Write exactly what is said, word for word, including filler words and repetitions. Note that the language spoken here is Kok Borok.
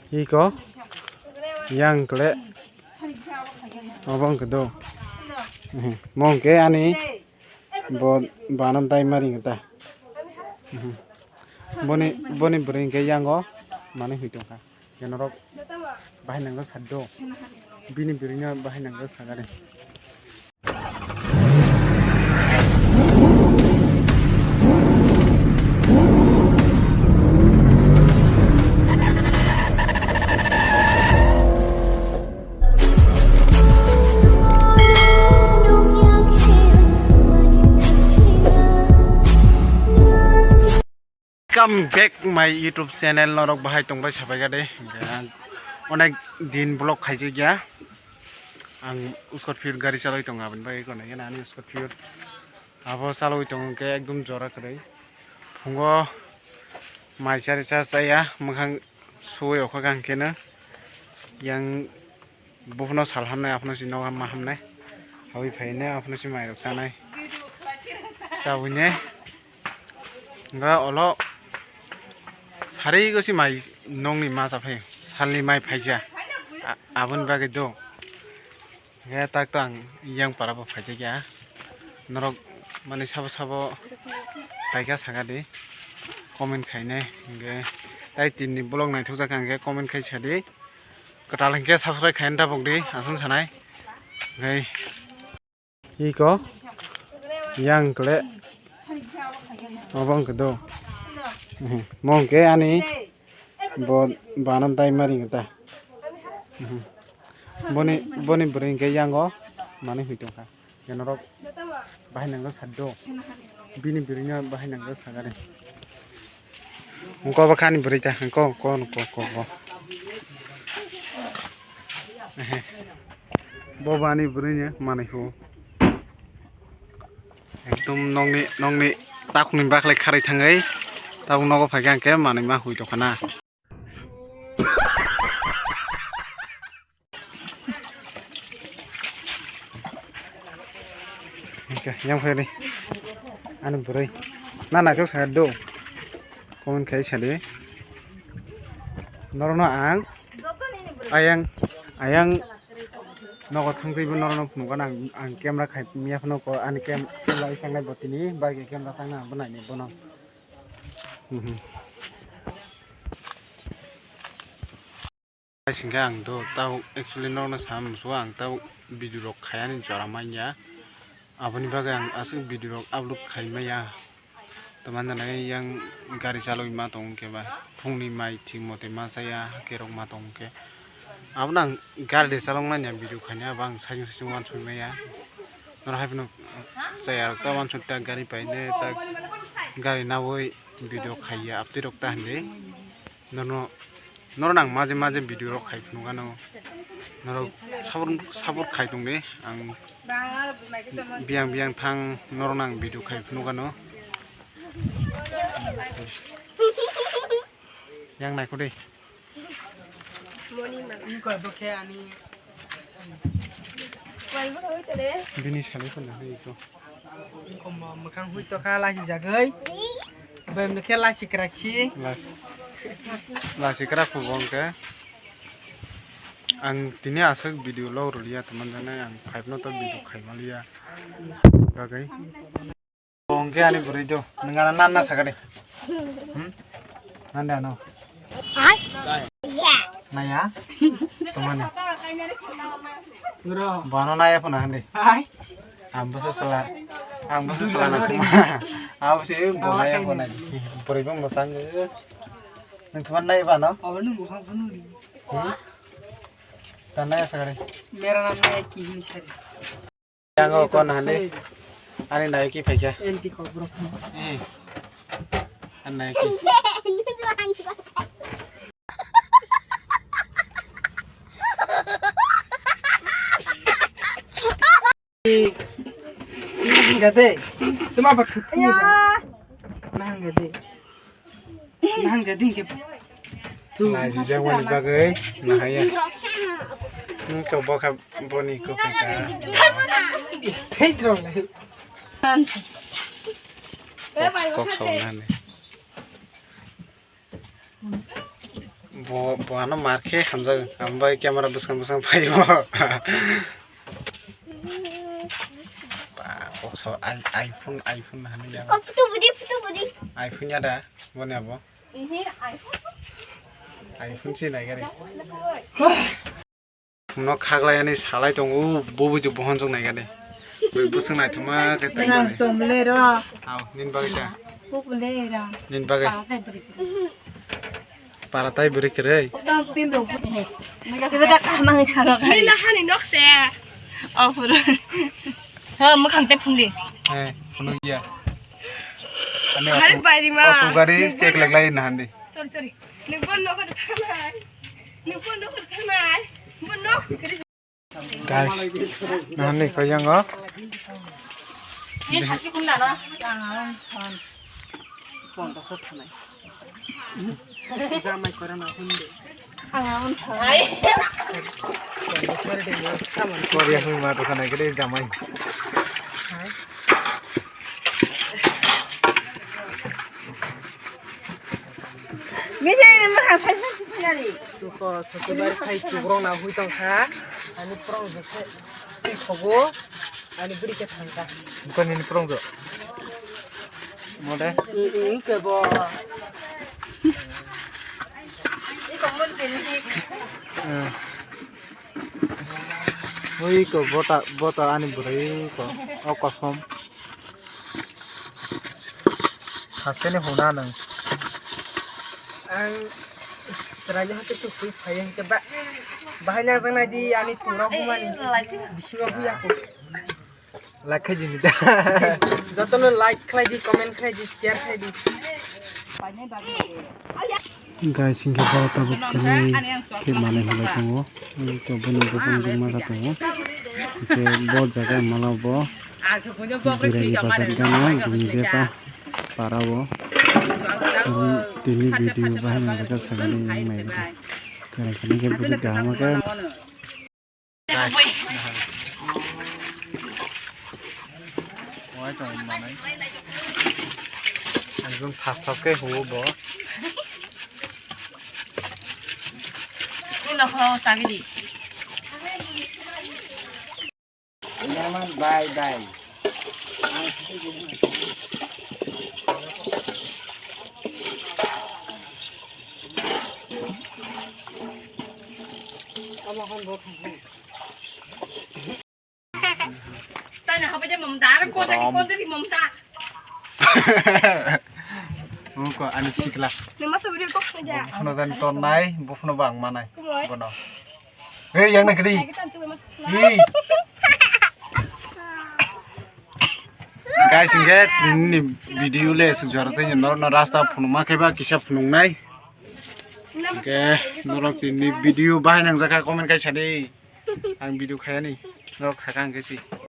Iko yang kle. Obo wngkhe do. Mo hwnkhe ani bo banam tai mari ta. Boni boni bwrwi hwnkhe yango manwi hoi tongkha. Kenorok bahai nangjaksa do. Bini bwrwino bahai nangjaksa gari. Come back my YouTube channel, norok bahai tongbai sabai gade. Onek din vlog khaijak ya. Ang Scorpio gari chalai tongo, aboni bagwi kono gana ani Scorpio. Abo chalai tongo hwnkhe ekdom jora kwrwi. Phungo mai chari cha chaya, mwkhang suwi okha gang keno. Yang buphano sal hamnai, aphano si nogo ma hamnai. Hawi phaine, aphano si mairok chanai. Chabuine. Nga olo sari gosi mai nongni ma chaphai. Salni mai phaija. A-, aboni bagwi do. Hwnkhe tak to ang yang para bo phaijak ya. Norok mani sabo sabo phaikha saka di. Comment khainai hwnkhe tai tinni vlog naithok jak kha hwnkhe comment khai sadi. Kwtal hwnkhe subscribe khaina tabok di aswng sanai. Hwnkhe iko yang kle obo wngkhe do. Mo hwnkhe ani bo banam tai mari ta. Boni boni bwrwi hwnkhe yango manwi hoi tongkha. Kenorok bahai nangjaksa do. Bini bwrwino bahai nangjaksa gari. Hwnkhe obo kha ani bwrwi ta, hwnkhe, hwnkhe, hwnkhe, hwnkhe, hwnkhe. Ehe. Bo bo ani bwrwino manwi hu. Ekdom nokni, nokni takhukni bakhli kharwi thangwi tabuk nogo phaikha hwnkhe manwi ma hui tongkha na. Hwnkhe yang phai di. Ani bwrwi. Na naithok sa do. Comment khai sadi. Norokno ang ayang, ayang nogo thangtwi bo norokno phunukgo ang, ang camera khai miya phano ko ani cam-, camera isangnai bo tini bai camera sangna bo naini bono. Mhm. Hai singkhe ang do tabuk actually norokno sama muchungo ang tabuk video rok khayani jora manya. Aboni bagwi ang aswk video rok upload khai maya. Tamani yang gari chalwi ma tongo khe ba phungni mai thik mote ma chaya hakerok ma tongo khe. Abono ang gari de chaloknani ang video khaina abo ang saichung saichung uansukmaya. Norok hai phano chaya rok ta uansuk ta gari paine ta gari nawi video khaiya aptwi rok ta hinwi. Norno, norno ang maje maje video rok khai phunukgano. Norok sabor, sabor khai tongdi. Ang biyang biyang thang norno ang video khai phunukgano. Yang naikho de. Bini salai phano hai iko. Mwkhang hui tokha lachi jagwi. Bai mwnukhe lachi kwraksi. Lachi, lachi kwrak phubo hwnkhe. Ang tini aswk video log rwliya, tamani jani ang five no to video khai manliya. Bagwi. Bo hwnkhe ani bwrwi do, nwng ano nanna sakha de. Hmm? Nande ano. Naya? Tamani. Bo ano naya phano hande. Ang bwsa sala. Ang bwsa sala na tuma. Abo se bo naya phano. Bwrwi bo mwsang. Nwng tuma nai phano? Hmm? Ta naya sakha de. Mera naam naya ki hi sir. Yang o kon hani? Ani naiki phaikha. Enti kok bro. Eh. Ani naiki. Gade. Tuma bak. Nang gade. Nang gade ke. Nai jijak wani bagwi nahaya. Nung to bokha boni ko kaka. Thai drone. Kok, kok sawi nani. Bo, bo ano mar khe hamjak, hambai camera bwskang bwskang phaibo. Ba, o so, i-, iPhone, iPhone hani ya. Oh, putu budi, putu budi. iPhone ya da, boni abo. Ihi, iPhone. iPhone si nai gari. Puno khaglai ani salai tongo, bo buju bohon jok nai gari. Bwswk naithoma khe tong gari. Rang tong le ro. Aw, nin bagwi ta. Kuk le ro. Nin bagwi. Pala tai bwrwi. Para tai bwrwi kwrwi. Tong pin rok. Ibe da kaham ang thalo khai. Nila hani nok se. Oh, phuru. Ha, mwkhang te phungdi. Eh, phunuk ya. Ani hari auto, bari ma. Auto gari check leg lai na handi. Sorry, sorry. Nung bon nok thanai. Nung bon nok thanai. Bon nok sikri. Guys, nahani koi yango? Ni sakhi kun dano. Ponta sa thanai. Jamai korana hunde. Ang ang thanai. Korea hui ma to kana gede jamai. Bini ni mwkhang saisa saisa ni. Tuko sotibari khai chukrok na hui tong kha. Ani prong je khe twi khogo. Ani bwrwi khe thang kha. Bukan ini prong jo. Mode. Ini ke bo. Iko mun pin ni. Eh. Ui ko bota, bota ani bwrwi ko. O kosom. Hasteni huna nang. Ang chwraini hake tukui phai hake ba, bahai nang jang nai di ani tura humani. Bisingo huya ko. Like khai di ni da. Jotono like khlai di, comment khlai di, share khlai di. Guys, hingke borok tabuk kwnwi khe manwi halai tongo. Hingke boni bopang rwma kha tongo. Hingke bo jaga mala bo Jirani bazar gana gumde pa para o. Tini video bahai nang jaga sagani nai. Kara kani khe buji gaham khe. Ekdom thas thas khe huo bo. Bye bye. Tani habai de mamta, ar ko tani ko tani mamta. Ungko ani sikla. Nima sabri kok saja. Buphano dan tornai, buphano bang manai. Kumoi. Bono. Hei, yang na kedi. Lagi tantu mas. Hei. Guys, hingke nini video le sujara tei norok no rasta phunukma khe ba kisa phunuknai. Hingke norok tini video bahai nang jakha comment kai sadi. Ang video khayani. Norok sakha hingke si.